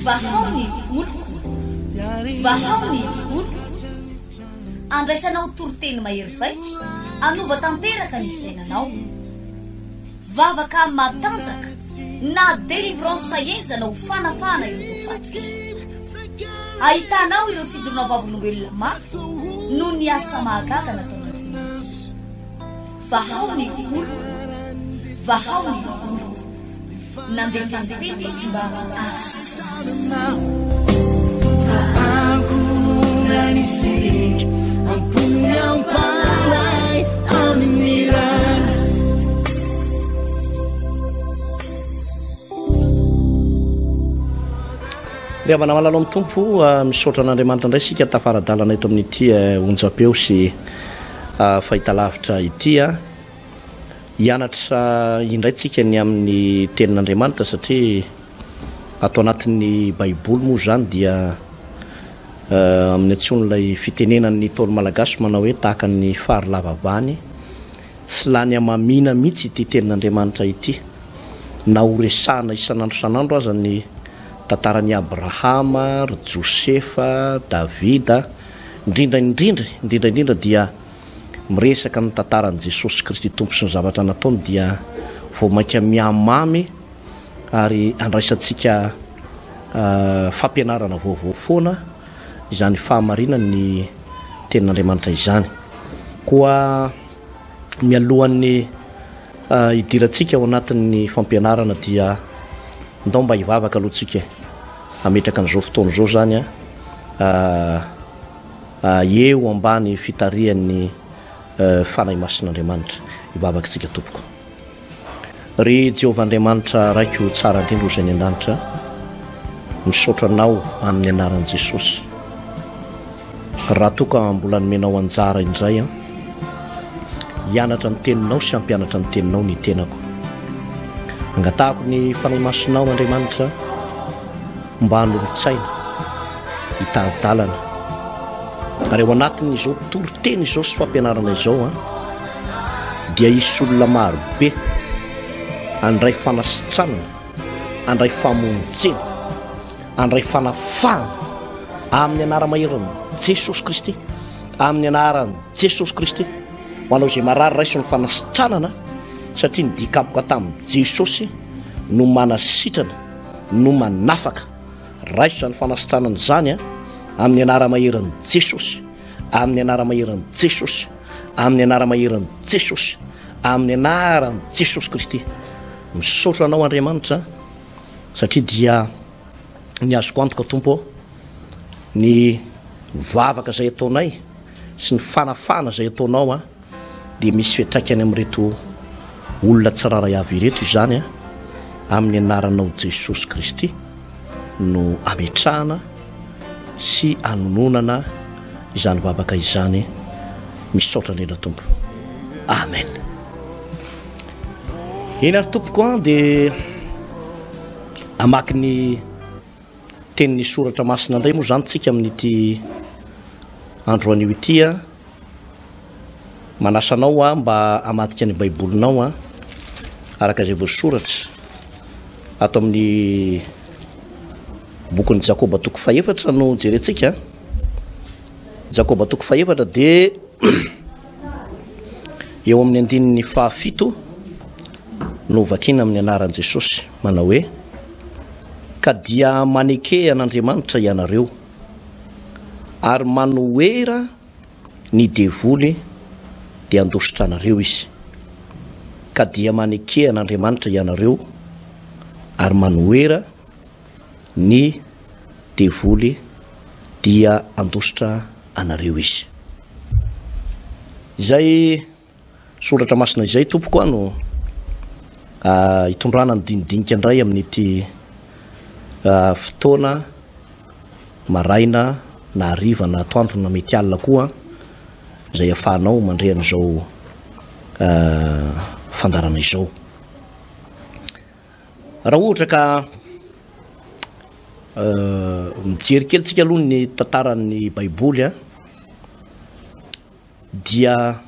Vahao ny oloko, vahao ny oloko. Andraisanao toriteny mahery vaika, hanova tanteraka ny fiainanao. Vavaka matanjaka na délivrance henjana ho fanafahana ireo voafatotra. Ahitanao ireo fijoroana vavolombelona mafy noho ny asa mahagaga nataon'Andriamanitra. Vahao ny oloko, vahao ny oloko. Nandefa ny teny izy mba hahasitrana Ry havana malala ao amin'ny Tompo, misaotra an'Andriamanitra indray isika tafara-dalana eto amin'ity onjam-peo sy fahitalavitra ity. Hianatra indray tsika ny amin'ny tenin'Andriamanitra satria ato anatin'ny baiboly moa izany dia amin'ny antsoin'ilay fitenenan'ny Ntaolo Malagasy manao hoe tahaka ny fary lava bany, tsy lany hamamiana mihitsy ity tenin'Andriamanitra ity. Na ho resahana isan'andro isan'andro aza ny tantaran'i Abrahama, ry Josefa, Davida, indrindra indrindra, indrindra indrindra dia miresaka ny tantaran'i Jesosy Kristy Tompo sy ny zavatra nataony dia vao mainka mihamamy ary andraisantsika fampianarana vaovao foana izany fahamarinan'ny tenin'Andriamanitra izany. Koa mialohan'ny hidirantsika ao anatin'ny fampianarana dia ndao mba hivavaka aloha tsika e. Hametraka an'izao fotoana izao izany a. Eo ambany fitarihan'ny Fanahy Masin'Andriamanitra. Hivavaka isika tompoko. Ry Jehovah Andriamanitra Raiko tsara indrindra izay any an-danitra, misaotra Anao amin'ny anaran'i Jesosy. Raha toa ka mbola nomenao anjara indray an, hianatra ny teninao sy hampianatra ny teninao ny tenako. Angatahako ny Fanahy Masinao Andriamanitra mba hanolo-tsaina, hitari-dalana. Ary ao anatin'izao toriteny izao sy fampianarana izao an, dia hisy olona maro be handray fanasitranana, handray famonjena, handray fanafahana amin'ny anara-maherin'i Jesosy Kristy, amin'ny anaran'i Jesosy Kristy. Ho anao izay marary raiso ny fanasitranana satria ny dikapoka tamin'i Jesosy no manasitrana, no manafaka. Raiso izany fanasitranana izany a, amin'ny anara-maherin'i Jesosy, amin'ny anara-maherin'i Jesosy, amin'ny anara-maherin'i Jesosy, amin'ny anaran'i Jesosy Kristy. Misaotra Anao Andriamanitra satria dia ny azoko antoka Tompo ô, ny vavaka izay ataonay sy ny fanafahana izay ataonao a, dia misy fiantraikany amin'ireto olona tsirairay avy ireto izany amin'ny anaranao Jesosy Kristy no ametrahana sy anononana izany vavaka izany. Misaotra indrindra Tompo. Amen. Eny ary tompoko an dia hamaky ny tenin'ny soratra masina indray moa izany tsika amin'ity andro anio ity an. Manasa anao aho mba hamadika ny Baibolinao an, araka izay voasoratra ato amin'ny bokin'i Jakoba toko fahefatra no jerentsika. Jakoba toko fahefatra dia eo amin'ny andininy fahafito no vakiana amin'ny anaran'i Jesosy manao hoe ka dia maneke an'Andriamanitra ianareo ary manohera ny devoly dia handositra anareo izy. Ka dia maneke an'Andriamanitra ianareo ary manohera ny devoly dia handositra anareo izy. Izay Soratra masina izay tompoko a no hitondrana ny dinidinika indray amin'ity fotoana maraina na hariva na atoandro na mety alina koa izay afahanao mandre an'izao fandaharana izao. Raha ohatra ka mijery kely tsika aloha ny tantaran'ny Baiboly a, dia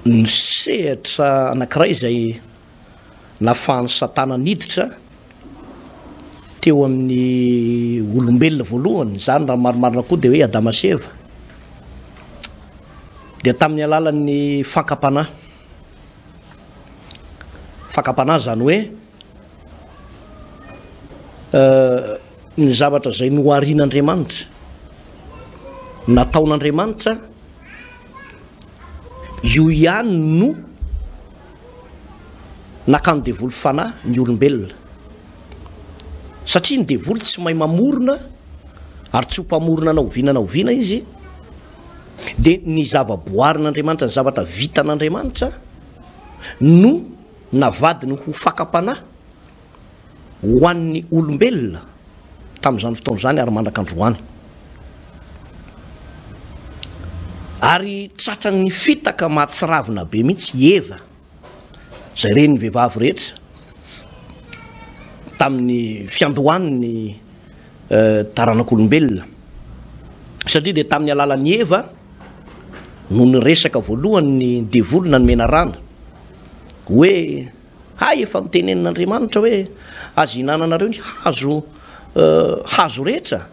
ny sehatra anankiray izay. nafahan'i Satana niditra teo amin'ny olombelona voalohany, izany raha marimarina koa dia hoe Adama sy Eva, dia tamin'ny alalan'ny fankam-panahy. Fakam-panahy izany hoe ny zavatra izay noharin'Andriamanitra, nataon'Andriamanitra, io ihany no nakan'ny devoly fanahy ny olombelona. Satria ny devoly tsy mahay mamorona ary tsy ho mpamorona na oviana na oviana izy, dia ny zava-boarin'Andriamanitra, ny zavatra vitan'Andriamanitra no navadiny ho fakam-panahy ho an'ny olombelona tamin'izany fotoana izany ary mandrak'androany. Ary tratran'ny fitaka mahatsiravina be mihitsy i Eva, izay renin'ny vehivavy rehetra, tamin'ny fiandohan'ny taranak'olombelona. Satria dia tamin'ny alalan'i Eva no niresaka voalohany ny devoly na ny menarana, hoe hay efa notenenin'Andriamanitra hoe aza ihinananareo ny hazo hazo rehetra.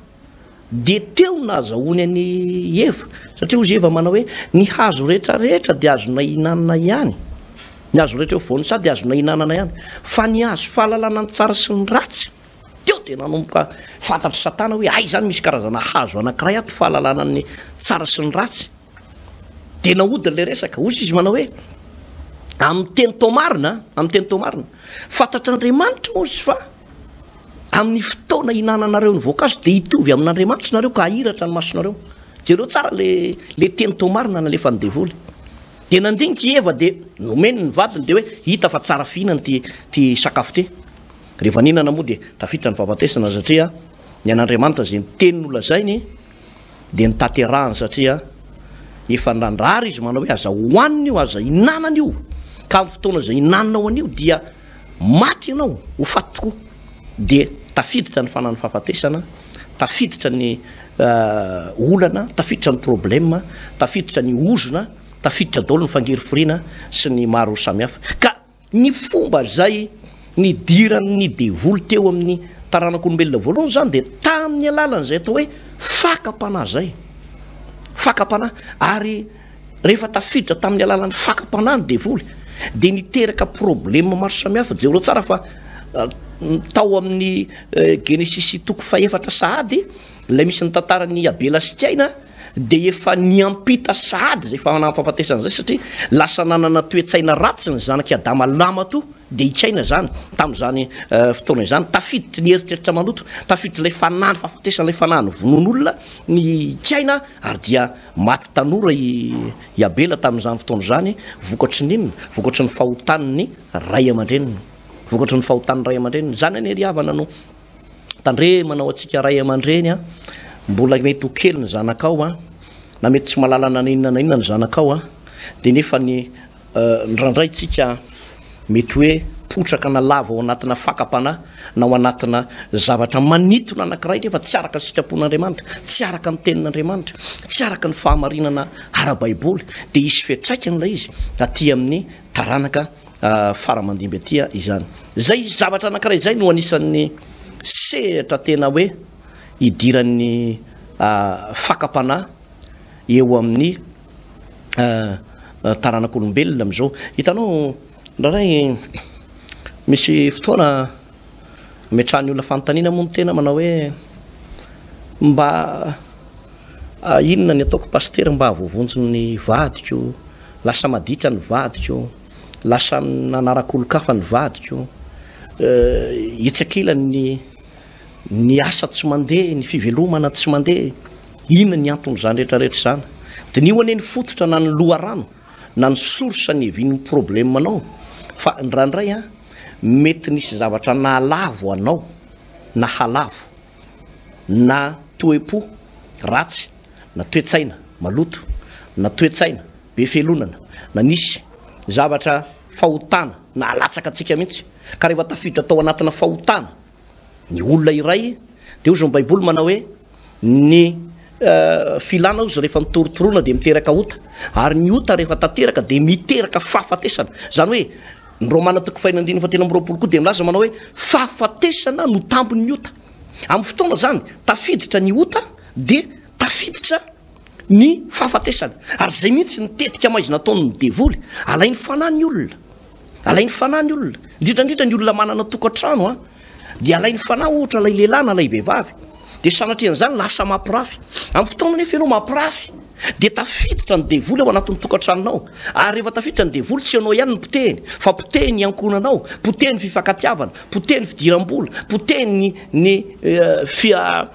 Dia teo no nahazahoany an'i Eva, satria hozy Eva manao hoe, ny hazo rehetra rehetra dia azonay ihinanana ihany, ny hazo rehetra eo afovoan'ny saha dia azonay ihinanana ihany, fa ny hazo fahalalana ny tsara sy ny ratsy, teo dia nanomboka fantatr'i Satana hoe hay izany misy karazana hazo anankiray ato fahalalana ny tsara sy ny ratsy. Dia nahodiny ilay resaka, hozy izy manao hoe, amin'ny teny toa marina, amin'ny teny toa marina, fantatr'Andriamanitra hozy fa Amin'ny fotoana ihinananareo ny voankazo dia hitovy amin'Andriamanitra nareo ka hahiratra ny masonareo. Jereo tsara le le teny toa marina nalefan'ny devoly. Dia nandinika i Eva dia nomeny ny vadiny dia hoe hita fa tsara fihinana ity ity sakafo ity. Rehefa nihinana moa dia tafiditra ny fahafatesana satria ny an'Andriamanitra izay niteny nolazainy dia notanterahany satria efa nandrara izy manao hoe aza hohanina io, aza hinanana io, ka amin'ny fotoana izay hinananao an'io dia maty ianao, ho faty tokoa. Dia tafiditra ny fanan'ny fahafatesana, tafiditra ny olana, tafiditra ny problème, tafiditra ny ozona, tafiditra daholo ny fangirifiriana sy ny maro samihafa. Ka Ny fomba izay nidiran'ny devoly teo amin'ny taranak'olombelona voalohany izany dia tamin'ny alalan'izay atao hoe fakam-panahy izay. Fakam-panahy. Ary rehefa tafiditra tamin'ny alalan'ny fakam-panahy ny devoly dia niteraka problema maro samihafa. Jereo tsara fa tao amin'ny Genesisy toko fahefatra sahady ilay misy ny tantaran'i Abela sy Kaina, dia efa niampita sahady izay fanafahafatesana izay satria lasa nanana toe-tsaina ratsy ny zanak'i Adama lamatoa dia i Kaina izany tamin'izany fotoana izany tafiditry ny eritreritra maloto, tafiditry ilay fanahy ny fahafatesana, ilay fanahy ny vonoan'olona ny Kaina ary dia maty tanora i i Abela tamin'izany fotoana izany vokatry ny inona? Vokatry ny fahotan'ny ray aman-dreniny, vokatry ny fahotan'ny ray aman-dreniny, izany anie ry havana no Tandremana ho antsika ray aman-dreny a, mbola mety ho kely ny zanakao a, na mety tsy mahalala na inona na inona ny zanakao a, dia nefa ny indraindray tsika mety hoe potraka na lavo ao anatina fakam-panahy na ao anatina zavatra manintona anankiray nefa tsy araka ny sitrapon'Andriamanitra, tsy araka ny tenin'Andriamanitra, tsy araka ny fahamarinana ara-baiboly, dia hisy fiantraikany ilay izy aty amin'ny taranaka fara aman-dimby aty izany. Izay zavatra anankiray izay no anisan'ny sehatra tena hoe idiran'ny fakam-panahy eo amin'ny taranak'olombelona amin'izao. Hitanao, indraindray misy fotoana ametrahan'ny olona fanontaniana moa ny tena manao hoe mba inona ny ataoko pasitera mba hahavoavonjy ny vadiko, lasa maditra ny vadiko. Lasa nanaraka olon-kafa ny vadiko. Etsy ankilany ny ny asa tsy mandeha, ny fivelomana tsy mandeha. Inona ny anton'izany rehetra rehetra izany? Diniho anie ny fototra na ny loharano na ny source niavian'ny problème anao fa indraindray an, mety nisy zavatra nahalavo anao, nahalavo na toe-po ratsy na toe-tsaina maloto na toe-tsaina be fialonana na nisy zavatra fahotana nahalatsaka antsika mihitsy ka rehefa tafiditra tao anatina fahotana ny olona iray dia hozy ny baiboly manao hoe ny filana hozy rehefa mitorotoroana dia miteraka ota ary ny ota rehefa tanteraka dia miteraka fahafatesana izany hoe. Ny Romana toko faheno andininy fahatelo amby 20 koa dia milaza manao hoe fahafatesana no tambin'ny ota. Amin'ny fotoana izany, tafiditra ny ota dia tafiditra ny fahafatesana. Ary izay mihitsy ny tetika maizina ataon'ny devoly. Alainy fanahy ny olona. Alainy fanahy ny olona. Indrindra indrindra ny olona manana tokantrano an. Dia alainy fanahy ohatra ilay lehilahy na ilay vehivavy. Dia sanatrian'izany lasa mampirafy. Amin'ny fotoana nefa ianao mampirafy dia tafiditra ny devoly ao anatin'ny tokantranonao. Ary rehefa tafiditra ny devoly tsy ianao ihany no potehiny fa potehiny ny ankohonanao, potehiny ny fifankatiavana, potehiny ny fidiram-bola, potehiny ny ny fia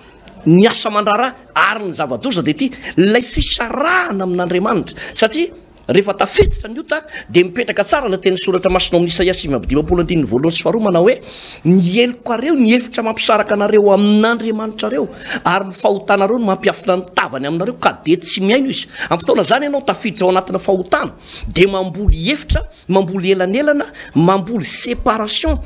ny asa aman-draharaha ary ny zava-doza dia ity, ilay fisarahana amin'Andriamanitra. Satria rehefa tafiditra ny ota dia mipetraka tsara ilay tenin'ny soratra masina ao amin'ny Isaia 59 andininy voalohany sy faharoa manao hoe, ny helokareo ny efitra mampisaraka anareo amin'Andriamanitrareo ary ny fahotanareo no mampiafina ny tavany aminareo ka dia tsy mihaino izy. Amin'ny fotoana izany ianao tafiditra ao anatina fahotana dia mamboly efitra, mamboly elanelana, mamboly séparation.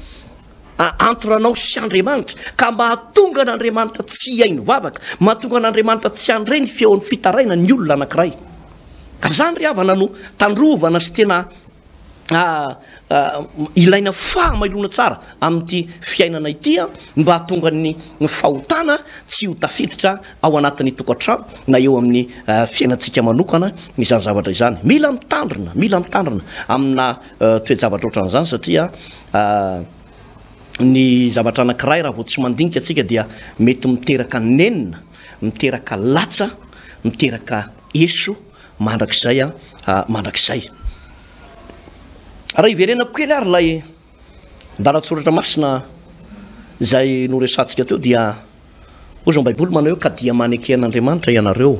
entre anao sy Andriamanitra, ka mahatonga an'Andriamanitra tsy hihaino vavaka, mahatonga an'Andriamanitra tsy handre ny feon'ny fitaraina ny olona anankiray. Ka izany ry havana no tandrovana sy tena ilaina fahamailona tsara amin'ity fiainana ity mba hahatonga ny fahotana tsy ho tafiditra ao anatin'ny tokantrano na eo amin'ny fiainantsika manokana izany zavatra izany. Mila mitandrina, mila mitandrina amina toe-javatra ohatran'izany satria ny zavatra anankiray raha vao tsy mandinika antsika dia mety miteraka nenina, miteraka latsa, miteraka eso mandrakizay mandrakizay. Raha hiverenako kely ary ilay andalan-tsoratra masina izay noresahantsika teo dia hoy izao ny Baiboly manao hoe ka dia maneke an'Andriamanitra ianareo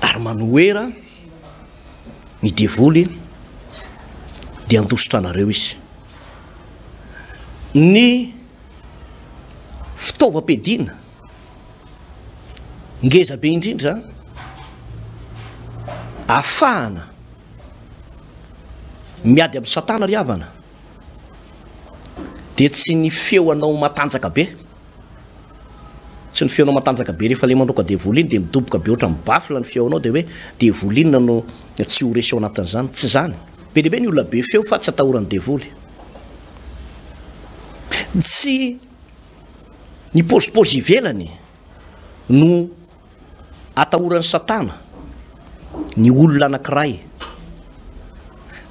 ary manohera ny devoly dia handositra anareo izy. Ny fitaovam-piadiana ngeza be indrindra ahafahana miady amin'ny satana ry havana dia tsy ny feo anao matanjaka be. Tsy ny feonao matanjaka be rehefa le mandroaka devoly iny dia midoboka be ohatran'ny baffle ny feonao dia hoe devoly inona no tsy ho resy ao anatin'izany. Tsy izany. Be dia be ny olona be feo fa tsy atahoran'ny devoly. Tsy ny paozipaozy ivelany no atahoran'i Satana ny olona anankiray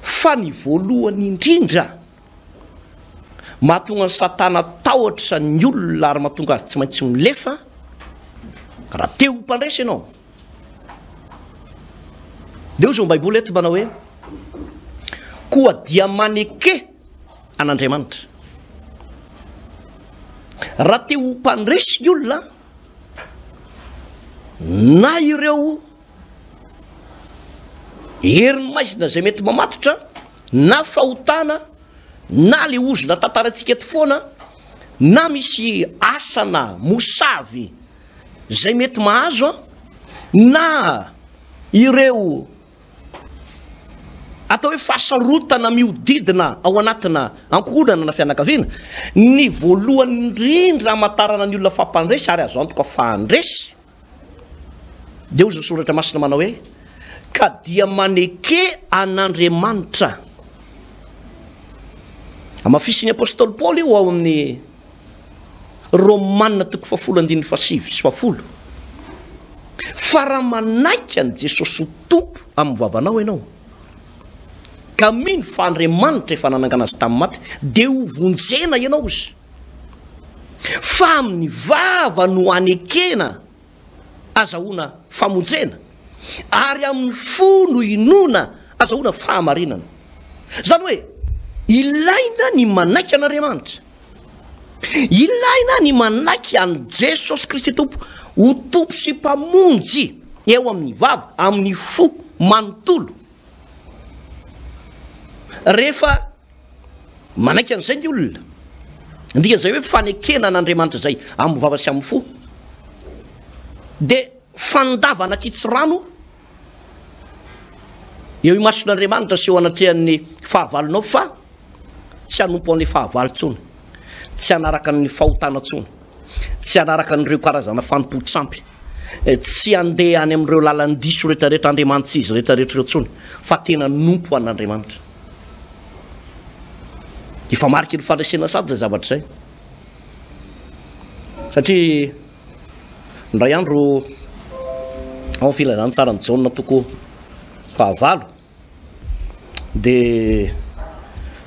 fa ny voalohany indrindra Mahatonga an'i Satana tahotra ny olona ary mahatonga azy tsy maintsy milefa, raha te ho mpandresy ianao. Dia hoy izao ny Baiboly eto manao hoe, Koa dia maneke an'Andriamanitra. Raha te ho mpandresy ny olona, na ireo Herin'ny maizina izay mety mamatotra na fahotana na le ozona tantaraintsika eto foana na misy asana mosavy izay mety mahazo an, na ireo atao hoe fahasarotana mihodidina ao anatina ankohonana na fianakaviana, ny voalohany indrindra hamantarana ny olona fa mpandresy ary azo antoka fa handresy Dia hozy ny soratra masina manao hoe, Ka dia maneke an'Andriamanitra. Hamafisin'ny apostoly Paoly io ao amin'ny Romana toko fahafolo andininy fahasivy sy fahafolo. Fa raha manaiky an'i Jesosy ho Tompo amin'ny vavanao ianao, ka mino fa Andriamanitra efa nanangana azy tamin'ny maty, dia ho vonjena ianao izy. Fa amin'ny vava no anekena azahoana famonjena, ary amin'ny fo no inoana azahoana fahamarinana. Izany hoe, ilaina ny manaiky an'Andriamanitra. Ilaina ny manaiky an'i Jesosy Kristy Tompo ho Tompo sy Mpamonjy eo amin'ny vava, amin'ny fo manontolo. Rehefa Manaiky an'izay ny olona. Ny dikan'izay hoe fanekena an'Andriamanitra izay amin'ny vava sy amin'ny fo dia fandavana kitsirano eo imason'Andriamanitra sy eo anatrehan'ny fahavalonao fa tsy hanompo an'ilay fahavalo intsony, tsy hanaraka ny fahotana intsony, tsy hanaraka an'ireo karazana fanompoan-tsampy, tsy handeha any amin'ireo lalan-diso rehetrarehetra andriamanitsy izy rehetrarehetra ireo intsony fa tena nompo an'Andriamanitra. Efa mariky ny fandresena sady izay zavatra izay. Satria indray andro ao amin'ny filazantsaran'i Jaona toko fahavalo dia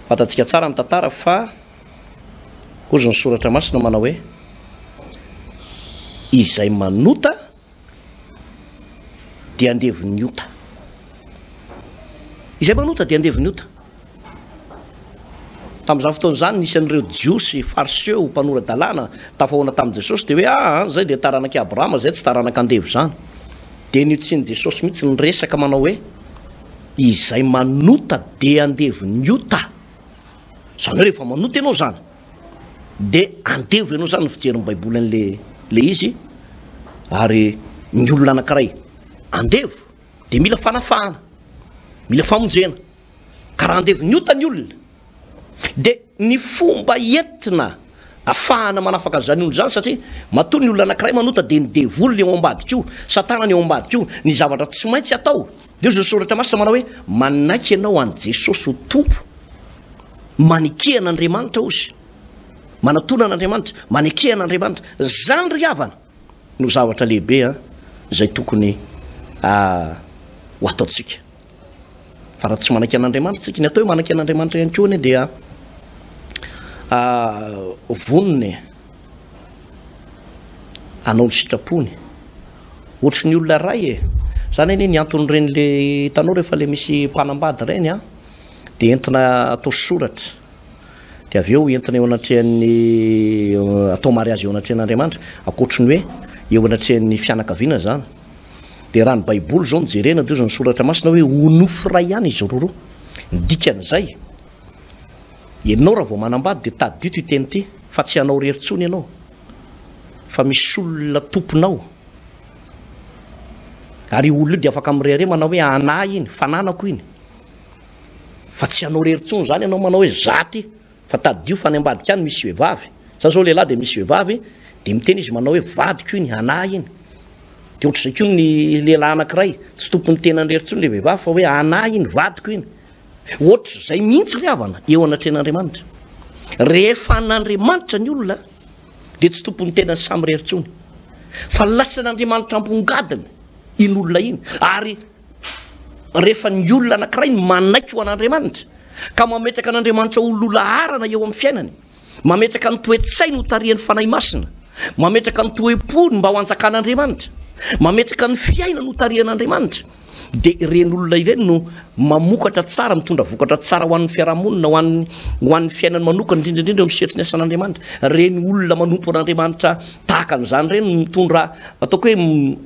fantatsika tsara ny tantara fa hozy ny soratra masina manao hoe izay manota dia andevon'ny ota. Izay manota dia andevon'ny ota. Tamin'izany fotoana izany nisy an'ireo Jiosy, Fariseo, mpanora-dalàna tafahoana tamin'i Jesosy dia hoe ah, izay dia taranak'i Abrahama, izay tsy taranak'andevo izany. Dia notsin'i Jesosy mihitsy ny resaka manao hoe izay manota dia andevon'ny ota. Izany hoe rehefa manota ianao izany Dia andevo ianao izany ny fijerin'ny baiboly an'le le izy ary ny olona anankiray andevo dia mila fanafahana, mila famonjena. Ka raha andevo ny ota ny olona dia ny fomba entina afahana manafaka an'izany olona izany satria matoa ny olona anankiray manota dia ny devoly ny ao ambadika io, satana ny ao ambadika io, ny zavatra tsy maintsy atao dia hoy ny soratra masina manao hoe manaiky ianao an'i Jesosy ho Tompo. Maneke an'Andriamanitra ozy. Manatona an'Andriamanitra, maneke an'Andriamanitra. Zany ry havana no zavatra lehibe an, izay tokony ho ataontsika. Fa raha tsy manaiky an'Andriamanitra tsika, ny atao hoe manaiky an'Andriamanitra ihany koa anie dia vonona e hanao ny sitrapony. Ohatry ny olona iray e, zany anie ny anton'ireny le hitanao rehefa le misy mpanambady ireny an, dia entina atao soratra, dia avy eo entina eo anatrehan'ny atao mariazy eo anatrehan'Andriamanitra, ankoatry ny hoe eo anatrehan'ny fianakaviana izany. Dia raha ny Baiboly izao no jerena dia hozy ny soratra masina hoe ho nofo iray ihany izy roroa. Ny dikan'izay, ianao raha vao manambady dia tadidio ity teny ity fa tsy hanao irery intsony ianao fa misy olona tomponao. Ary io olona io dia afaka mirehareha manao hoe anah iny, fananako iny. Fa tsy anao rery tsony zany ianao manao hoe za ty fa tadidio fa any ambadika any misy vehivavy. Za zao lehilahy dia misy vehivavy dia miteny izy manao hoe vadiko iny, anah iny. Dia ohatr'izay koa ny lehilahy anankiray, tsy tompon'ny tenany rery tsony le vehivavy fa hoe anah iny, vadiko iny. Ohatr'izay mihitsy ry havana eo anatrehan'Andriamanitra. Rehefa an'Andriamanitra ny olona dia tsy tompon'ny tenany samirery tsony fa lasan'Andriamanitra ambongadiny iny olona iny ary Rehefa ny olona anankiray no manaiky ho an'Andriamanitra, ka mametraka an'Andriamanitra ho lohalaharana eo amin'ny fiainany, mametraka ny toe-tsainy ho tarihan'ny Fanahy Masina, mametraka ny toe-pony mba ho anjakan'Andriamanitra, mametraka ny fiainany ho tarihan'Andriamanitra, dia ireny olona ireny no mamokatra tsara, mitondra vokatra tsara ho an'ny fiarahamonina, ho an'ny ho an'ny fiainany manokana, indrindra indrindra eo amin'ny sehatry ny asan'Andriamanitra. Ireny olona manompo an'Andriamanitra tahaka an'izany ireny no mitondra Ataoko hoe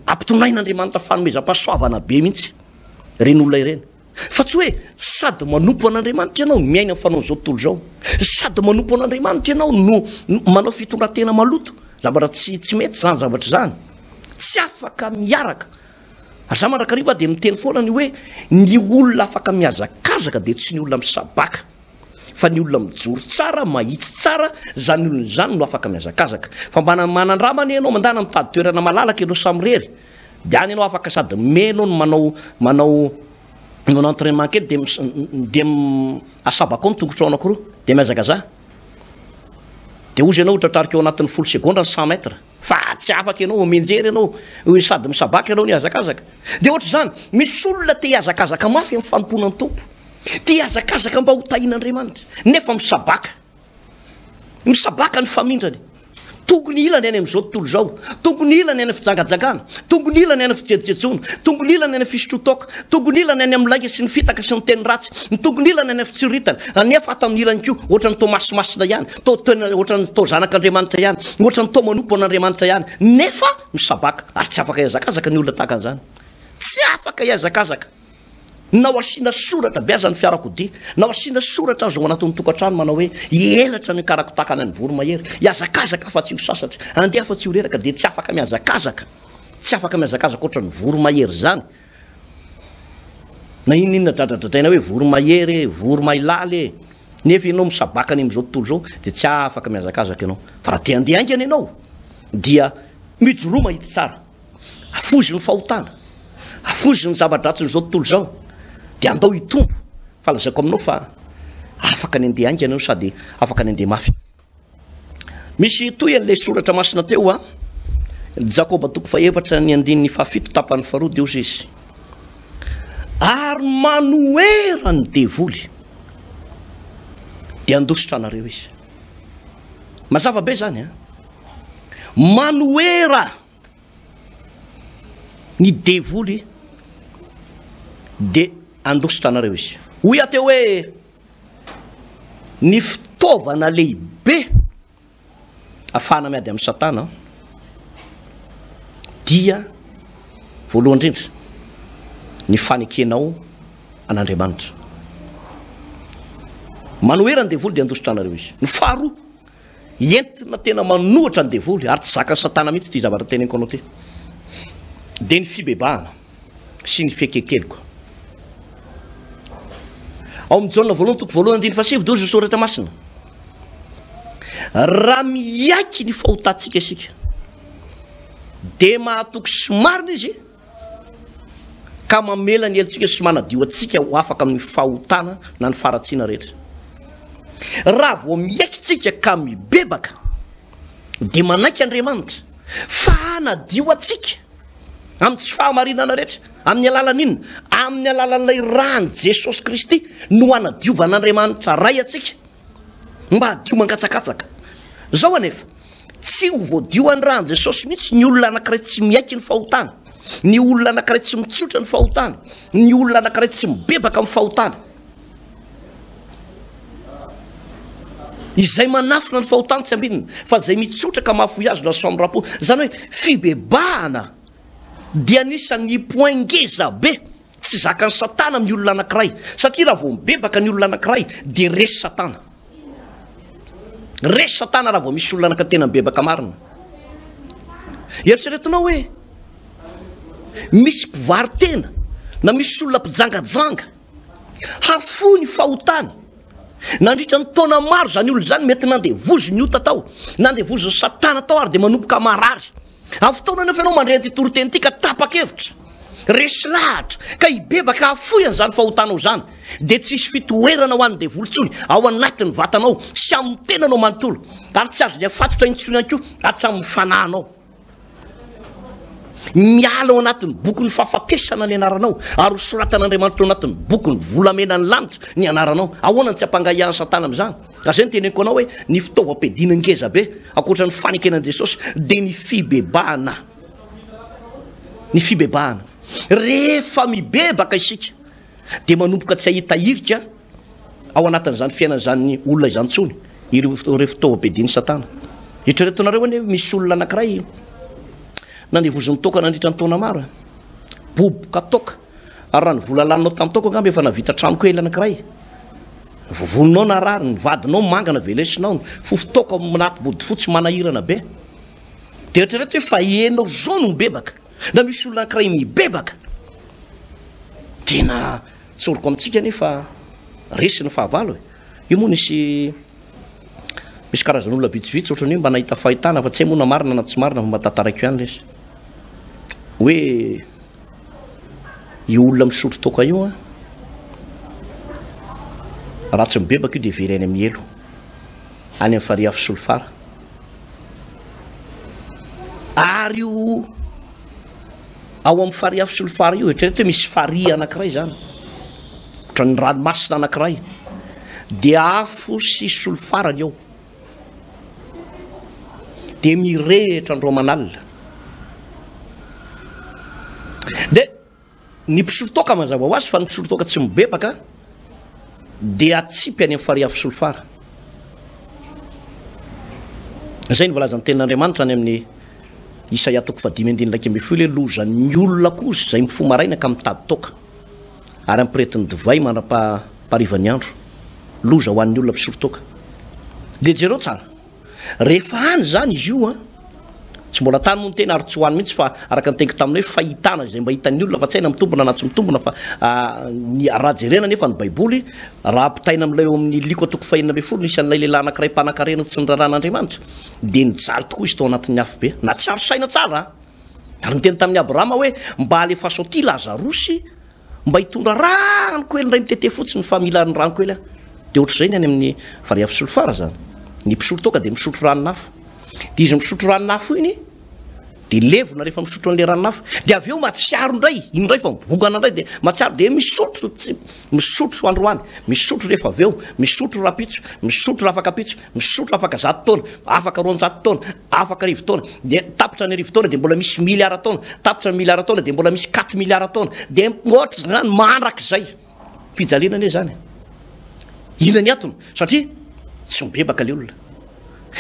ampitondrain'Andriamanitra fanomezam-pahasoavana be mihitsy ireny olona ireny. Fa tsy hoe sady manompo an'Andriamanitra ianao no miaina amin'ny fanaon'izao tontolo izao. Sady manompo an'Andriamanitra ianao no manao fitondran-tena maloto. Zavatra tsy tsy mety izany zavatra izany. Tsy afaka miaraka. Ary za mandrakariva dia miteny foana ny hoe ny olona afaka mihazakazaka dia tsy ny olona misabaka. Fa ny olona mijoro tsara, mahitsy tsara, izany olona izany no afaka mihazakazaka. Fa mba manandrama anie ianao, mandana mitady toerana malalaka ianao samirery. Dia any ianao afaka sady mimehy ianao no manao manao manao entraînement kely dia dia asabako ao ny tongotrao anankiroa dia mihazakazaha. Dia hozy ianao ho tratrarika ao anatin'ny folo segondra ny cent mètres. Fa tsy afaka ianao, mianjera ianao, sady misabaka ianao no hihazakazaka. Dia ohatr'izany, misy olona te hihazakazaka mafy amin'ny fanompoana ny Tompo. Te hihazakazaka mba ho tahian'Andriamanitra, nefa misabaka. Misabaka ny famindrany. Tongony ilany any amin'izao tontolo izao, tongony ilany any amin'ny fijangajangana, tongony ilany any amin'ny fijejojejoana, tongony ilany any amin'ny fisotroan-toaka, tongony ilany any amin'ny lainga sy ny fitaka sy ny teny ratsy, ny tongony ilany any amin'ny fitsiriritana, nefa ato amin'ny ilany koa, ohatran'ny toa masimasina ihany, toa tena ohatran'ny toa zanak'Andriamanitra ihany, ohatran'ny toa manompo an'Andriamanitra ihany, nefa misabaka, ary tsy afaka hihazakazaka ny olona tahaka an'izany. Tsy afaka hihazakazaka. Na ho asiana soratra be aza ny fiarakodia, na ho asiana soratra aza ao anatin'ny tokantrano manao hoe hielatra ny karakotakana ny voromahery, hihazakazaka fa tsy ho sasatra, handeha fa tsy ho reraka, dia tsy afaka mihazakazaka, tsy afaka mihazakazaka ohatran'ny voromahery izany. Na inona inona dradradradraina hoe voromahery e, voromailala e, nefa ianao misabaka any amin'izao tontolo izao, dia tsy afaka mihazakazaka ianao. Fa raha te handeha haingana ianao, dia mijoroa mahitsy tsara. Afoizo ny fahotana, afoizo ny zava-dratsin'izao tontolo izao, dia andao hitombo. Fa lazaiko aminao fa Afaka ny andeha haingana io sady afaka ny andeha mafy. Misy toy an'ilay soratra masina teo a. Jakoba toko fahefatra ny andininy fahafito tapany faharoa dia hozy izy. Ary manohera ny devoly dia handositra anareo izy. Mazava be zany a. Manohera ny devoly dia handositra anareo izy. Hoy aho teo hoe Ny fitaovana lehibe afahana miady amin'i Satana dia voalohany indrindra ny fanekenao an'Andriamanitra. Manohera ny devoly dia handositra anareo izy. Ny faharoa, entina tena manohitra ny devoly ary tsy zakan'i Satana mihitsy ity zavatra teneniko anao ity, dia ny fibebahana. sy ny fiakekeloka. Ao amin'ny Jaona voalohany toko voalohany andininy fahasivy dia hoy ny soratra masina. Raha miaiky ny fahotantsika isika dia mahatoky sy marina izy ka mamela ny helotsika sy manadio antsika ho afaka amin'ny fahotana na ny faharatsiana rehetra. Raha vao miaiky tsika ka mibebaka dia manaiky Andriamanitra fa hanadio antsika Amin'ny tsy fahamarinana rehetra. Amin'ny alalan'ny inona? Amin'ny alalan'ilay ran'i Jesosy Kristy no hanadiovan'Andriamanitra Ray antsika mba hadio mangatsakatsaka. Izao anefa, tsy ho voadio an'ny ran'i Jesosy mihitsy ny olona anankiray tsy miaiky ny fahotany, ny olona anankiray tsy mitsotra ny fahotany, ny olona anankiray tsy mibebaka amin'ny fahotany. Izay manafina ny fahotany tsy ambinina, fa izay mitsotra ka mahafoy azy no azo famindram-po. Izany hoe fibebahana dia anisan'ny point ngeza be tsy zakan'i Satana amin'ny olona anankiray, satria raha vao mibebaka ny olona anankiray dia resy Satana. Resy Satana raha vao misy olona anankiray tena mibebaka marina. Eritreretinao hoe misy mpivaro-tena na misy olona mpijangajanga Hafoy ny fahotany. Nandritra ny taona maro izany olona izany mety nandevozin'ny ota tao, nandevozin'ny satana tao ary dia manomboka marary. Amin'ny fotoana anefa ianao mandre an'ity toriteny ity ka tapa-kevitra, resy lahatra, ka hibebaka hafoy an'izany fahotanao izany, dia tsy hisy fitoerana ho an'ny devoly intsony ao anatin'ny vatanao sy amin'ny tenanao manontolo, ary tsy azony afatotra intsony ihany koa hatramin'ny fanahinao. Miala ao anatin'ny bokin'ny fahafatesana ny anaranao, ary ho soratan'Andriamanitra ao anatin'ny bokin'ny volamenan'ny lanitra ny anaranao. Ahoana no tsy hampangahiahan'i Satana amin'izany? Ary izay no teneniko anao hoe ny fitaovam-piadiana ngeza be, ankoatra ny fanekena an'i Jesosy, dia ny fibebahana. Ny fibebahana. Rehefa mibebaka isika, dia manomboka tsy hahita hirika ao anatin'izany fiainana izany olona izany intsony ireo fitaovam-piadian'i Satana. Eritreretinareo anie misy olona anankiray nandevozin'ny toaka nandritra ny taona maro, boboka toaka, ary raha ny vola laninao tamin'ny toaka angamba efa nahavita trano kely anankiray. Vovoninao narary, ny vadinao mangana velesinao, ny fofon-toaka ao anaty bodofotsy manahirana be. Dia eritrereto hoe fa ianao izao no mibebaka, na misy olona anankiray mibebaka, tena Tsoriko amintsika anie fa resy ny fahavalo e. Io moa nisy misy karazan'olona vitsivitsy ohatran'ny hoe mba nahita fahitana fa tsy hay moa na marina na tsy marina fa mba tantaraiko ihany lesy. Hoe io olona misotro toaka io an, raha tsy mibebaka io dia very any amin'ny helo, any amin'ny farihy afo solifara. Ary io Ao amin'ny farihy afo solifara io, eritrereto hoe misy farihy anankiray izany, ohatran'ny ranomasina anankiray, dia afo sy solifara ny ao. Dia mirehitra andro aman'alina. Dia ny mpisolo toaka mazava ho azy fa ny mpisolo toaka tsy mibebaka dia atsipy any amin'ny farihy afo solifara. Izay no voalazan'ny tenin'Andriamanitra any amin'ny Isaia toko fahadimy andininy 11 hoe lozan'ny olona kosa izay mifoha maraina ka mitady toaka ary ampiretin'ny divay mandra-paharivan'ny andro. Loza ho an'ny olona mpisoro toaka. Dia jereo tsara. Rehefa any izany izy io an, tsy mbola tany moa ny tena ary tsy ho any mihitsy fa araka ny teniko taminao hoe fahitana izay mba hitan'ny olona fa tsy hay na mitombina na tsy mitombina fa ny raha jerena nefa ny baiboly raha ampitaina amin'ilay eo amin'ny Lioka toko fahenina ambin'ny folo nisy an'ilay lehilahy anankiray mpanankarena tsy niraharahan'Andriamanitra dia nijaly tokoa izy tao anatin'ny afobe. Nahatsiaro saina tsara ary niteny tamin'i Abrahama hoe mba alefaso aty Lazarosy mba hitondra rano kely indray mitete fotsiny fa mila ny rano kely aho. Dia ohatr'izay ny any amin'ny variavy solifara izany. Ny mpisotro toaka dia misotro ranon'afo. Dia izy misotro ranon'afo iny dia levona rehefa misotro an'ilay ranon'afo. Dia avy eo mahatsiaro indray, iny indray fa mivongana indray dia mahatsiaro dia misotro tsy misotro androany, misotro rehefa avy eo, misotro rahampitso, misotro rahafakampitso, misotro afaka zato taona, afaka 200 taona, afaka arivo taona, dia tapitra ny arivo taona dia mbola misy miliara taona, tapitra ny miliara taona dia mbola misy quatre miliara taona, dia ohatr'izany mandrakizay. Fijaliana anie izany e. Inona ny antony? Satria tsy mibebaka ilay olona.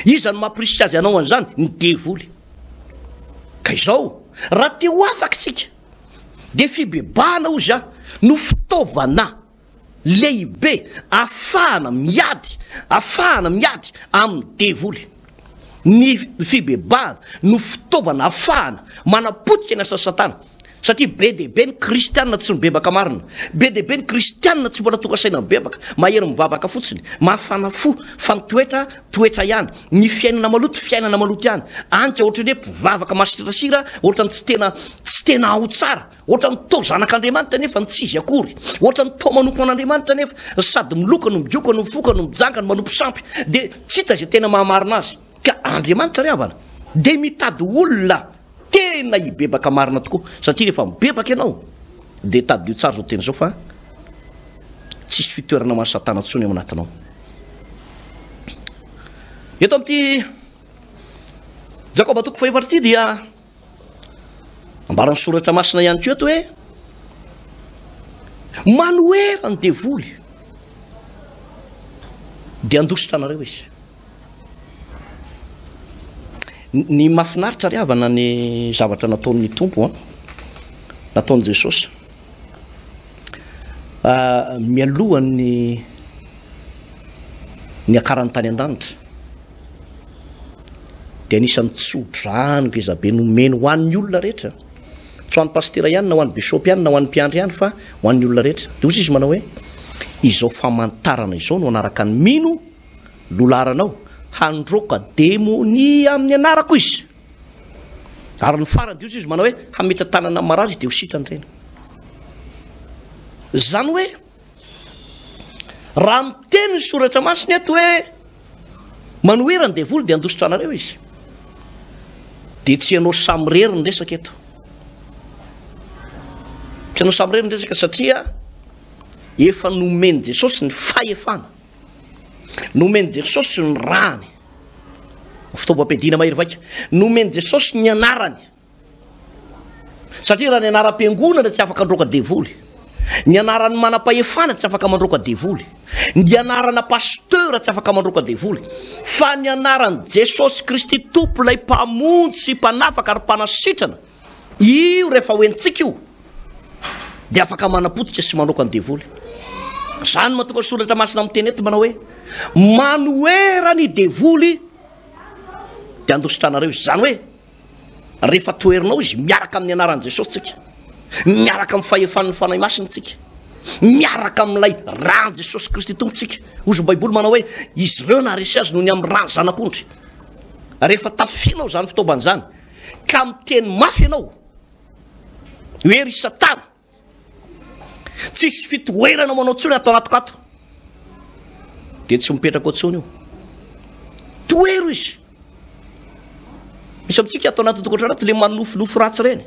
Iza no mampirisika azy hanao an'izany? Ny devoly. Ka izao, raha te ho afaka isika, dia fibebahana hozy aho no fitaovana lehibe afahana miady, afahana miady amin'ny devoly. Ny fibebahana no fitaovana afahana manapotika ny asan'i Satana. Satria be dia be ny kristiana tsy mibebaka marina. Be dia be ny kristiana tsy mbola tonga saina mibebaka. Mahery mivavaka fotsiny. Mafana fo. Fa ny toetra, toetra ihany. Ny fiainana maloto, fiainana maloto ihany. Any ka ohatran'ny hoe mpivavaka masirasira, ohatran'ny tsy tena, tsy tena ao tsara. Ohatran'ny toa zanak'Andriamanitra nefa ny tsy izy akory. Ohatran'ny toa manompo an'Andriamanitra nefa sady miloka no migoka no mifoka no mijanga no manompo sampy. Dia tsy hita izay tena mahamarina azy. Ka Andriamanitra ry havana dia mitady olona Tena hibebaka marina tokoa satria rehefa mibebaka ianao dia tadidio tsara izao teny izao fa tsisy fitoerana ho an'i satana intsony ao anatinao. Eto amin'ity Jakoba toko fahefatra ity dia ambaran'ny soratra masina ihany koa eto hoe manohera ny devoly dia handositra anareo izy. Ny mahafinaritra ry havana ny zavatra nataon'ny Tompo an, nataon'i Jesosy. Ah, mialohan'ny niakarany tany an-danitra dia anisan'ny tso-drano ngezabe nomeny ho an'ny olona rehetra. Tsy ho an'ny pasitera ihany na ho an'ny bishop ihany na ho an'ny mpiandry ihany fa ho an'ny olona rehetra. Dia hoy izy manao hoe izao famantarana izao no hanaraka ny mino Lolaranao, handroaka demonia amin'ny anarako izy. Ary ny farany dia hoy izy manao hoe hametra-tanana amin'ny marary izy dia ho sitrany ireny. Izany hoe raha miteny ny soratra masina eto hoe manohera ny devoly dia handositra anareo izy. Dia tsy ianao samirery ny resaka eto. Tsy ianao samirery ny resaka satria efa nomen'i Jesosy ny fahefana. Nomen'i Jesosy ny rany, fitaovam-piadiana mahery vaika. Nomen'i Jesosy ny anarany. Satria raha ny anaram-piangonana tsy afaka androaka devoly. Ny anaran'ny manam-pahefana tsy afaka mandroaka devoly. Ny anarana pasteur tsy afaka mandroaka devoly. Fa ny anaran'i Jesosy Kristy Tompo ilay Mpamonjy sy Mpanafaka ary Mpanasitrana Io rehefa hoentintsika io dia afaka manapotika sy manoka ny devoly. Izany mahatonga ny soratra masina miteny eto manao hoe manohera ny devoly dia handositra anareo izy. Izany hoe rehefa toherinao izy miaraka amin'ny anaran'i Jesosy tsika, miaraka amin'ny fahefan'ny Fanahy Masina tsika, miaraka amin'ilay ran'i Jesosy Kristy Tompo tsika. Hozy ny Baiboly manao hoe izy ireo naharesy azy noho ny amin'ny ran'ny zanak'ondry. Rehefa tafianao izany fitaovana izany ka miteny mafy ianao hoe ry satana tsisy fitoerana manao tsony ato anatiko ato dia tsy mipetraka ao tsony io toero izy misy amintsika ato anatin'ny tokantrano ato le manofinofy ratsy ireny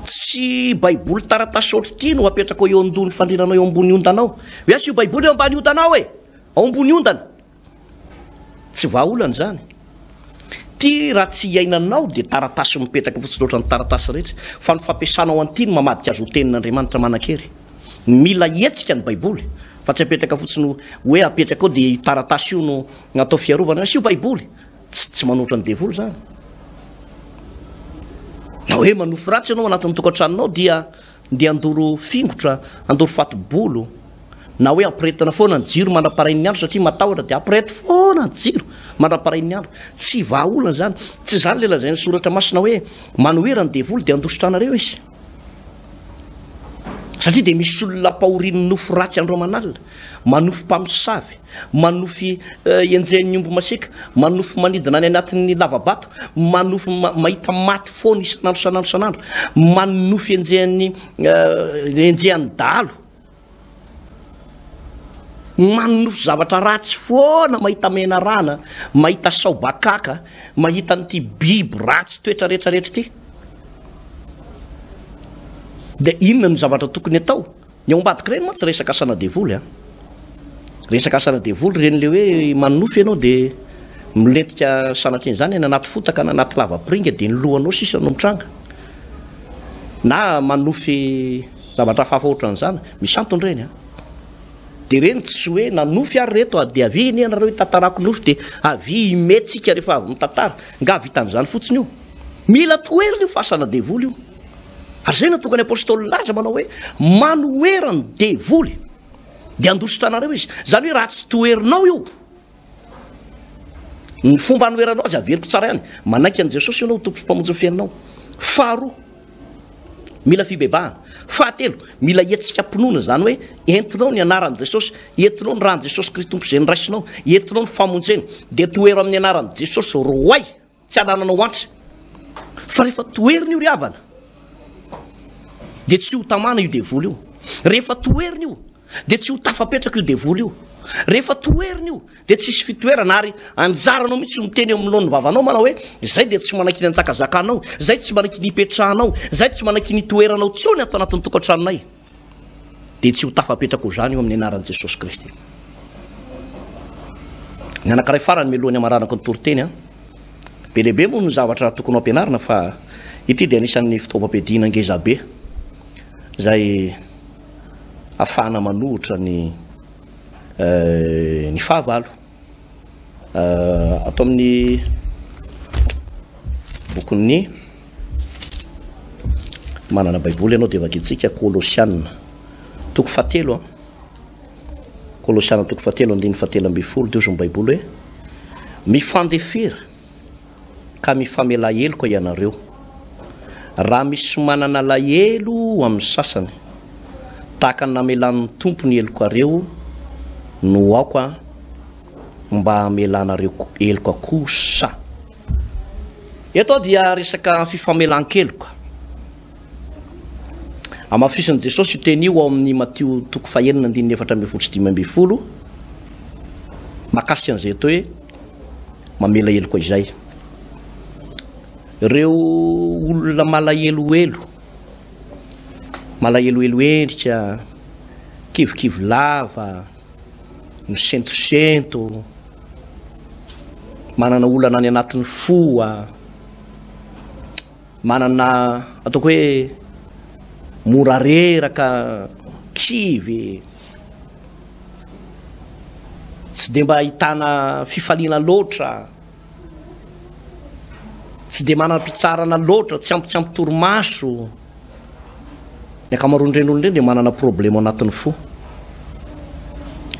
tsy baiboly taratasy ohatry ity no apetraka eo andohan'ny fandrinanao eo ambony ondanao hoe asio baiboly eo ambany ondanao e ao ambony ondana Tsy vahaolana izany. Ity raha tsy iainanao dia taratasy mipetraka fotsiny ohatran'ny taratasy rehetra. Fa ny fampiasanao an'ity no mamadika azy ho tenin'Andriamanitra manan-kery. Mila hetsika ny Baiboly fa tsy apetraka fotsiny hoe apetraka ao dia io taratasy io no atao fiarovana. Asio Baiboly. Tsy tsy manohitra ny devoly izany. Na hoe manofy ratsy ianao anatin'ny tokantranonao dia Ndeha handoro fingotra, handoro fato-bolo, na hoe ampirehetina foana ny jiro mandra-parain'ny andro satria matahotra dia ampireheto foana ny jiro mandra-parain'ny andro. Tsy vahaolana izany. Tsy izany ilay lazain'ny soratra masina hoe manohera ny devoly dia handositra anareo izy. Satria dia misy olona ampahorian'ny nofo ratsy andro aman'alina, manofy mpamosavy, manofy enjehin'ny omby masiaka, manofy manidina any anatin'ny lava-bato, manofy mahita maty foana isan'andro isan'andro isan'andro, manofy enjehin'ny enjehan'ny dahalo. Manonofy zavatra ratsy foana, mahita menarana, mahita saobakaka, mahita an'ity biby ratsy toetra rehetra rehetra ity. Dia inona no zavatra tokony atao? Ny ao ambadika ireny mantsy resaka asana devoly an. Resaka asana devoly ireny le hoe manonofy ianao dia milentika sanatria an'izany any anaty fotaka na anaty lavapiringa dia ny lohanao sisa no mitranga. Na manonofy zavatra hafahafa ohatran'izany, misy antony ireny an. Dia ireny tsy hoe nanofy ary reto a, dia avia anie ianareo hitantarako nofy dia avia himetsika rehefa avy mitantara. Nga vitan'izany fotsiny io? Mila toherina io fasana devoly io. Ary izay no tokony apostoly nilaza manao hoe manohera ny devoly dia handositra anareo izy. Izany hoe raha tsy toherinao io, ny fomba hanoheranao azy averiko tsara ihany, manaiky an'i Jesosy ianao ho Tompo sy Mpamonjy ny fiainanao. Faharoa, mila fibebahana. Fahatelo, mila hetsika am-pinoana, izany hoe entinao ny anaran'i Jesosy, entinao ny ran'i Jesosy Kristy Tompo izay noraisinao, entinao ny famonjena, dia tohero amin'ny anaran'i Jesosy roay. Tsy anananao antra. Fa rehefa toherina io ry havana, dia tsy ho tamana io devoly io. Rehefa toherina io, dia tsy ho tafapetraka io devoly io. Rehefa toherina io, dia tsy hisy fitoerana ary anjaranao mihitsy no miteny eo amin'ny lohan'ny vavanao manao hoe, izay dia tsy manaiky ny anjakazakanao, izay tsy manaiky ny hipetrahanao, izay tsy manaiky ny hitoeranao intsony ato anatin'ny tokantranonay. dia tsy ho tafapetraka ho izany eo amin'ny anaran'i Jesosy Kristy. Ny anankiray farany mialohan'ny hamaranako ny toriteny an, be dia be moa ny zavatra tokony ho ampianarina fa ity dia anisan'ny fitaovam-piadiana ngeza be izay afahana manohitra ny eh, ny fahavalo. Eh, ato amin'ny bokin'ny Manana Baiboly ianao dia vakintsika Kolosiana toko fahatelo a. Kolosiana toko fahatelo andininy fahatelo ambin'ny folo dia hozy ny Baiboly hoe mifandefera ka mifamela heloka ianareo raha misy manana alahelo amin'ny sasany tahaka ny namelan'ny Tompo ny helokareo no aoka mba hamelanareo heloka kosa. Eto aho dia resaka fifamelan-keloka. Hamafisin'i Jesosy io teny io ao amin'ny Matio toko fahenina andininy 14 sy 15, mahakasika an'izay atao hoe mamela heloka izay. Ireo olona malahelohelo, malahelohelo endrika, kivikivy lava, misentosento, manana olana any anatin'ny fo, manana ataoko hoe mora reraka, kivy, tsy dia mba ahitana fifaliana loatra, tsy dia manam-pitsarana loatra, tsy ampy tsy ampy torimaso. Ny ankamaroan'ireny olona ireny dia manana problema ao anatin'ny fo.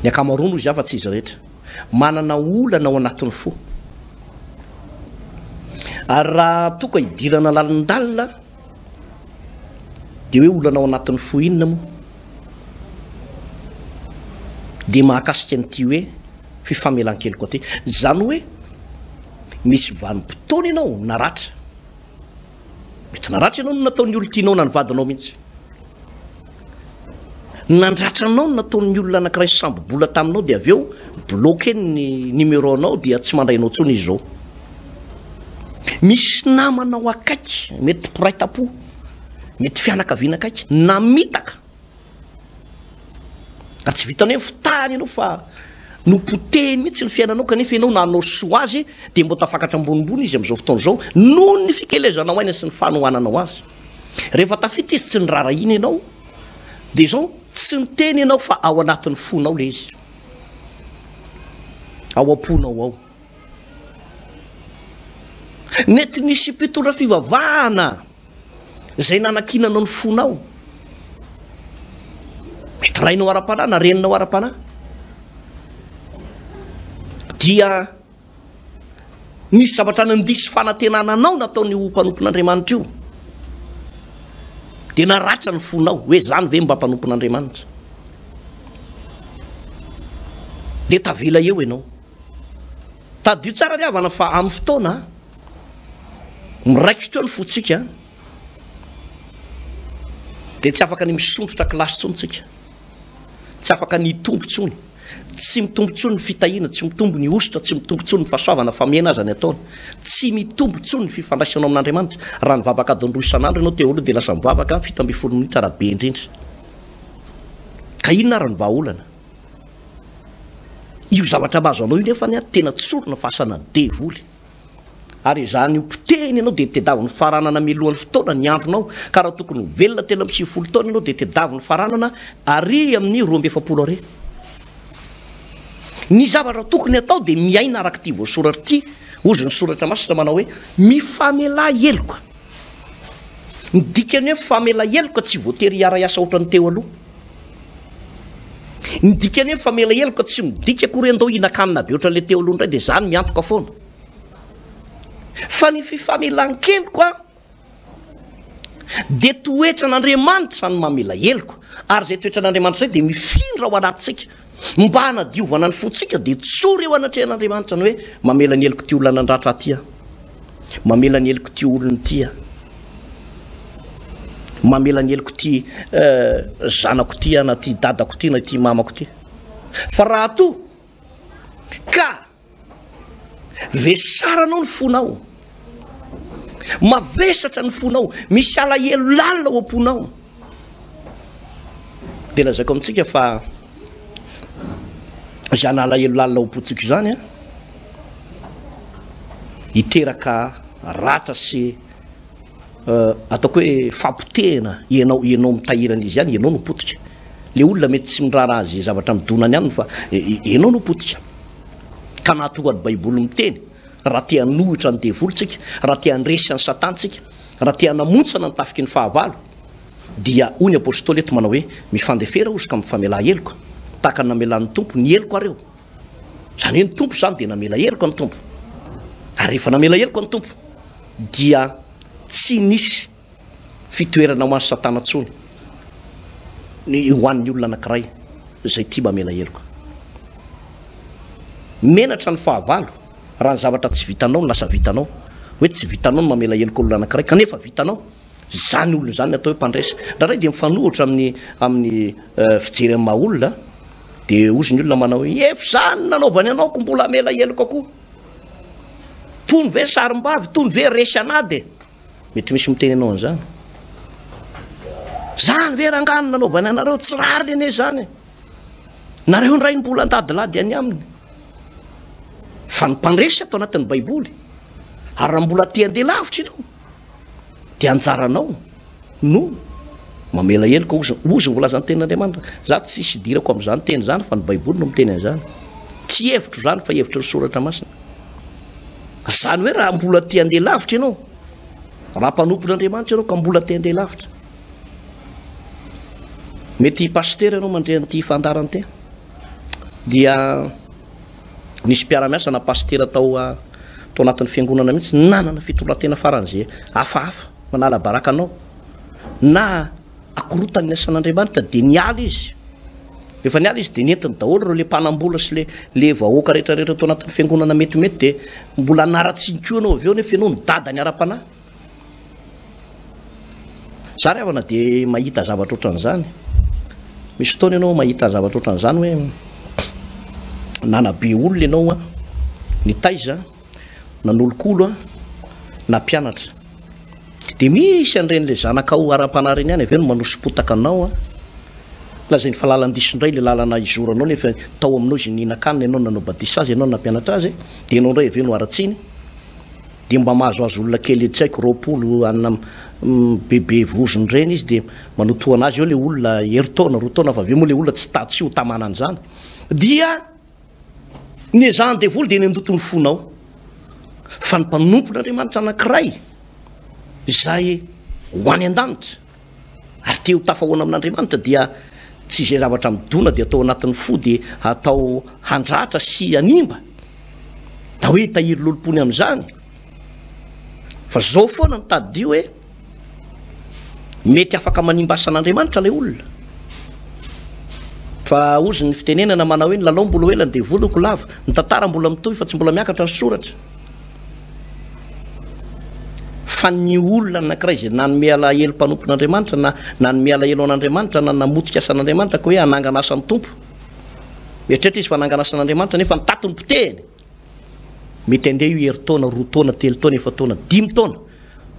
Ny ankamaroany hoy izaho fa tsy izy rehetra. Manana olana ao anatin'ny fo. Ary raha toa ka hidirana lalindalina dia hoe olana ao anatin'ny fo inona moa? Dia mahakasika an'ity hoe fifamelan-keloka ity. Izany hoe misy vanim-potoana ianao naratra. Mety naratra ianao no nataon'ny olon-tianao na ny vadinao mihitsy. Nandratra anao no nataon'ny olona anankiray sambo-bola taminao dia avy eo bloqué ny numéro anao dia tsy mandray anao intsony izy izao. Misy namanao akaiky, mety mpiray tampo, mety fianakaviana akaiky, namitaka. Ary tsy vitan'ny hoe fitahany ianao fa nopotehiny mihitsy ny fiainanao kanefa ianao nanao soa azy dia mbo tafakatra ambonimbony izy amin'izao fotoana izao noho ny fikelezanao aina sy ny fanohananao azy. Rehefa tafita izy tsy niraharahiana ianao dia izao tsy niteny ianao fa ao anatin'ny fonao ilay izy. Ao am-ponao ao. Nety nisy mpitondra fivavahana izay nanakinanao ny fonao. Mety rainao ara-panahy na reninao ara-panahy. Dia nisy zavatra nandiso fanantenana anao nataon'io mpanompon'Andriamanitra io. Dia naratra ny fonao hoe zany ve mba mpanompon'Andriamanitra. Dia tavela eo ianao. Tadidio tsara ry havana fa amin'ny fotoana miraikitra eo ny fontsika dia tsy afaka ny misondrotra kilasy intsony tsika. Tsy afaka ny hitombo intsony. Tsy mitombo intsony ny fitahiana, tsy mitombo ny hosotra, tsy mitombo intsony ny fahasoavana fa mihena aza ny ataony. Tsy mitombo intsony ny fifandraisanao amin'Andriamanitra. Raha nivavaka adiny roa isan'andro ianao teo aloha dia lasa mivavaka 17 minitra raha be indrindra. Ka inona ary ny vahaolana? Io zavatra mahazo anao io nefany tena tsorina fa asana devoly. Ary izany ho potehiny ianao dia tedaviny faranana mialohan'ny fotoana ny andronao, ka raha tokony ho velona 93 taona ianao dia tedaviny faranana ary amin'ny 42 ari. Ny zavatra tokony atao dia miaina araka ity voasoratra ity, hozy ny soratra masina manao hoe mifamelà heloka. Ny dikany hoe famela heloka tsy voatery hiara-hiasa ohatran'ny teo aloha. Ny dikany hoe famela heloka tsy midika akory hoe andao hihinan-kanina be ohatran'ilay teo aloha indray dia izany miantoka foana. Fa ny fifamelan-keloka dia toetran'Andriamanitra ny mamela heloka, ary izay toetran'Andriamanitra izay dia mifindra ao anatintsika. Mba hanadiovana ny fontsika dia tsory eo anatrehan'Andriamanitra ny hoe mamela ny helok'ity olona nandratra ahy ity aho. Mamela ny helok'ity olona ity aho. Mamela ny helok'ity eh, zanako ity aho na ity dadako ity na ity mamako ity. Fa raha toa ka Vesaranao ny fonao. Mavesatra ny fonao. Misy alahelo lalina ao am-ponao. Dia lazaiko amintsika fa izany alahelo lalina ao am-pontsika izany an, hiteraka ratra sy ataoko hoe fampotehana ianao, ianao mitahiry an'izy ihany, ianao no potika. Le olona mety tsy miraharaha ze zavatra midona any aminy fa ianao no potika. Ka nahatonga ny Baiboly miteny, raha te hanohitra ny devoly tsika, raha te handresy an'i Satana tsika, raha te hanamontsana ny tafiky ny fahavalo, dia hoy ny Apostoly eto manao hoe, mifandefera ozy ka mifamelà heloka, tahaka ny namelan'ny Tompo ny helokareo. Izany hoe ny Tompo izany dia namela heloka ny Tompo. Ary rehefa namela heloka ny Tompo dia tsy nisy fitoerana ho an'i Satana intsony ny ho an'ny olona anankiray izay tia mamela heloka. Menatra ny fahavalo raha ny zavatra tsy vitanao no lasa vitanao. Hoe tsy vitanao ny mamela heloka olona anankiray kanefa vitanao. Izany olona izany ny atao hoe mpandresy. Indraindray dia mifanohitra amin'ny amin'ny fijery amin'ny maha olona dia hozy ny olona manao hoe efa izany nanaovany anao ko mbola hamela heloka koa. Tony ve sarimbavy, tony ve resy an'ady e? Mety misy miteny anao an'izany. Zany ve rangaha no nanaovany anareo? Tsy rariny anie izany e. Nareo indray mbola andadilady any aminy. Fa ny mpandresy ato anatin'ny Baiboly. Ary raha mbola te handeha lavitra ianao, dia anjaranao no mamela heloka ozy ozy ny voalazan'ny tenin'Andriamanitra. Za tsy hisy idirako amin'izany teny izany fa ny Baiboly no miteny an'izany. Tsy hevitro izany fa hevitry ny soratra masina. Izany hoe raha mbola te handeha lavitra ianao, raha mpanompon'Andriamanitra ianao ka mbola te handeha lavitra. Mety pasitera ianao mandre an'ity fandaharana ity. Dia nisy mpiara-miasa na pasitera tao tao anatin'ny fiangonana mihitsy nanana fitondran-tena faran'izay hafahafa, manala baraka anao na akorotan'ny asan'Andriamanitra dia niala izy. Rehefa niala izy dia nentiny daholo ireo le mpanam-bola sy le le vahoaka rehetra rehetra tao anatin'ny fiangonana metimety dia mbola naratsiny koa ianao avy eo nefa ianao ny dadany ara-panahy. Za ry havana dia mahita zavatra ohatran'izany. Misy fotoana ianao mahita zavatra ohatran'izany hoe nanabe olona ianao an, nitaiza, nanolokolo an, nampianatra. Dia misy an'ireny le zanakao ara-panahy ireny ihany avy eo no manoso-potaka anao an. Lazainy fa lalan-diso indray le lalana izoranao nefa tao aminao izy nihinan-kanina ianao nanao batisa azy ianao nampianatra azy dia ianao indray avy eo no haratsiany. Dia mba mahazoazo olona kely tsy haiko 20 anona bebe vozony ireny izy dia manotohana azy eo le olona herintaona roa taona fa avy eo moa le olona tsy ta tsy ho tamana an'izany dia ny ezahan'ny devoly dia ny handoto ny fonao fa ny mpanompon'Andriamanitra anankiray izay ho any an-danitra Ary te ho tafahoana amin'Andriamanitra dia tsy izay zavatra midona dia atao anatin'ny fo dia atao handratra sy hanimba na hoe hitahiry lolom-pony amin'izany. Fa zao foana ny tadidio hoe mety afaka manimba asan'Andriamanitra ilay olona. Fa hozy ny fitenenana manao hoe ny lalao mbola ho ela ny devoly ho lava, ny tantara mbola mitohy fa tsy mbola miakatra ny soratra. Fa ny olona anankiray izay nanome alahelo mpanompon'Andriamanitra na nanome alahelo an'Andriamanitra na namotika asan'Andriamanitra ka hoe hanangana asan'ny Tompo. Mieritreritra izy fa hanangana asan'Andriamanitra nefa ny tatiny potehiny. Mety handeha io herintaona, roa taona, telo taona, efa-taona, dimy taona.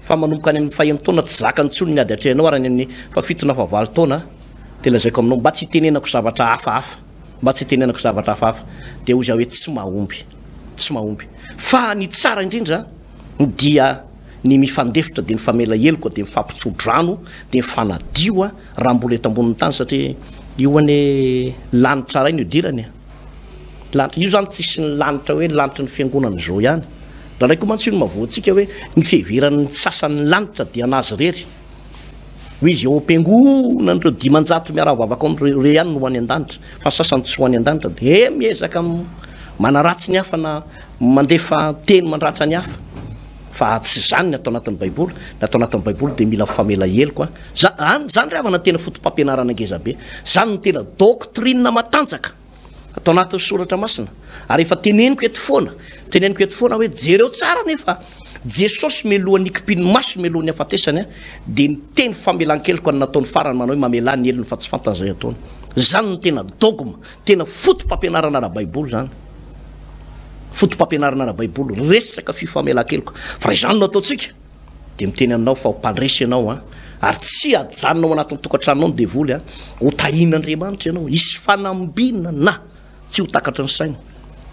Fa manomboka any amin'ny fahenin-taona tsy zakany intsony ny ady atrehinao ary any amin'ny fahafito na fahavalo taona dia lazaiko aminao mba tsy hitenenako zavatra hafahafa, mba tsy hitenenako zavatra hafahafa dia hoy izaho hoe tsy mahomby, tsy mahomby. Fa ny tsara indrindra dia ny mifandefitra dia mifamela heloka dia mifampitso-drano dia mifanadio raha mbola eto ambonin'ny tany satria io anie lanitra iray no idirany e. Lanitra, io zany tsisy ny lanitra hoe lanitry ny fiangonana izao ihany. Indraindray koa mantsy io no mahavoa antsika hoe ny fiheveran'ny sasany ny lanitra dia an'azy irery. Hoe izy eo am-piangonana ireo 500 miara-mivavaka ao amin'ireo ireo ihany no ho any an-danitra, fa ny sasany tsy ho any an-danitra dia miezaka manaratsy ny hafa na mandefa teny mandratra ny hafa. Fa tsy izany ny atao anatin'ny Baiboly. Ny atao anatin'ny Baiboly dia mila mifamela heloka. Zany, zany ry havana tena foto-pampianarana ngeza be. Zany no tena doctrine matanjaka atao anatin'ny soratra masina. Ary efa teneniko eto foana, teneniko eto foana hoe jereo tsara nefa Jesosy mialohan'ny hikipian'ny maso mialohan'ny hafatesany dia ny teny famelan-keloka no nataony farany manao hoe mamelà ny helony fa tsy fantany izay ataony. Zany no tena dogme, tena foto-pampianarana ara-baiboly zany. Foto-pampianarana ara-baiboly, resaka fifamelan-keloka. Fa raha izany no ataontsika Dia miteny aminao fa ho mpandresy ianao an, ary tsy hajanona ao anatin'ny tokantranonao ny devoly an, ho tahian'Andriamanitra ianao, hisy fanambinana tsy ho takatry ny saina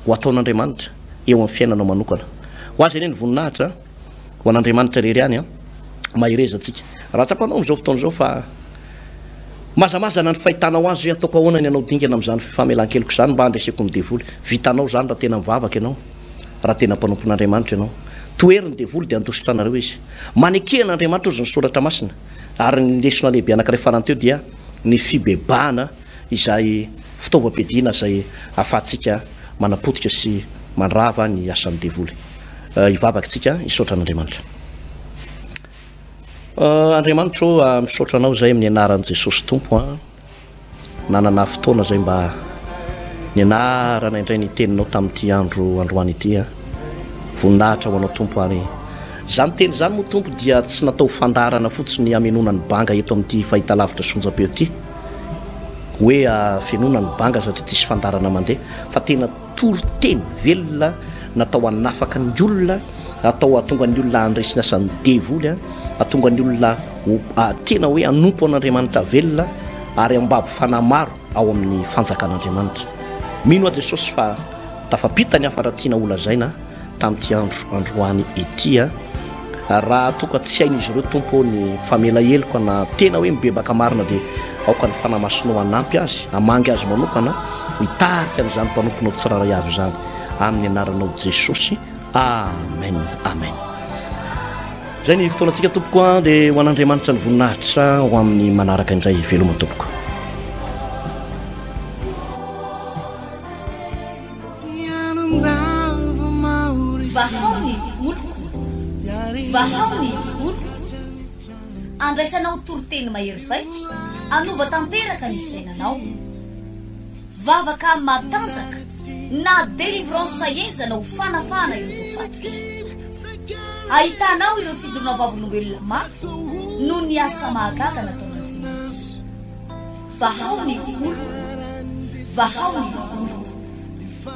ho ataon'Andriamanitra eo amin'ny fiainanao manokana. Ho azy anie ny voninahitra an, ho an'Andriamanitra irery ihany an, mahereza antsika. Raha tsapanao amin'izao fotoana izao fa mazamazana ny fahitanao azy hoe ataoko ahoana ny hanao dingana amin'izany fifamelan-keloka izany mba handreseko ny devoly, vitanao izany raha tena mivavaka ianao. raha tena mpanompon'Andriamanitra ianao. Tohero ny devoly dia handositra anareo izy. Maneke an'Andriamanitra hozy ny soratra masina. Ary ny lesona lehibe anankiray farany teo dia ny fibebahana izay fitaovam-piadiana izay ahafahantsika manapotika sy mandrava ny asan'ny devoly. Hivavaka isika hisaotra an'Andriamanitra. Andriamanitra ô, misaotra anao izay amin'ny anaran'i Jesosy Tompo a. Nanana fotoana izay mba nianarana indray ny teninao tamin'ity andro androany ity a. Voninahitra ho anao Tompo ary izany teny izany moa Tompo dia tsy natao ho fandaharana fotsiny hamenoana ny banga eto amin'ity fahitalavitra sonjam-peo ity. Hoe fenoina ny banga satria tsisy fandaharana mandeha fa tena toriteny velona natao hanafaka ny olona, atao hahatonga ny olona handresy ny asan'ny devoly, hahatonga ny olona ho tena hoe hanompo an'Andriamanitra velona ary hambabo fanahy maro ao amin'ny fanjakan'Andriamanitra. Mino aho Jesosy fa tafapita ny hafatra tiana holazaina tamin'ity andro androany ity. Raha toa ka tsy hain'izy ireo Tompo ô ny famela heloka na tena hoe mibebaka marina dia aoka ny Fanahy Masinao hanampy azy, hamangy azy manokana, hitarika an'izany mpanomponao tsirairay avy izany. Amin'ny anaranao Jesosy. Amen. Amen. Izay ny fotoanantsika tompoko a, dia ho an'Andriamanitra ny voninahitra ho amin'ny manaraka indray. Veloma tompoko. Vahao ny oloko, vahao ny oloko. Andraisanao toriteny mahery vaika, hanova tanteraka ny fiainanao. Vavaka matanjaka na délivrance henjana ho fanafahana ireo voafatotra. Ahitanao ireo fijoroana vavolombelona mafy noho ny asa mahagaga nataon'Andriamanitra. Vahao ny oloko, vahao ny oloko.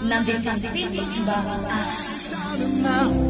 Nandefa ny teny izy mba hahasitrana azy.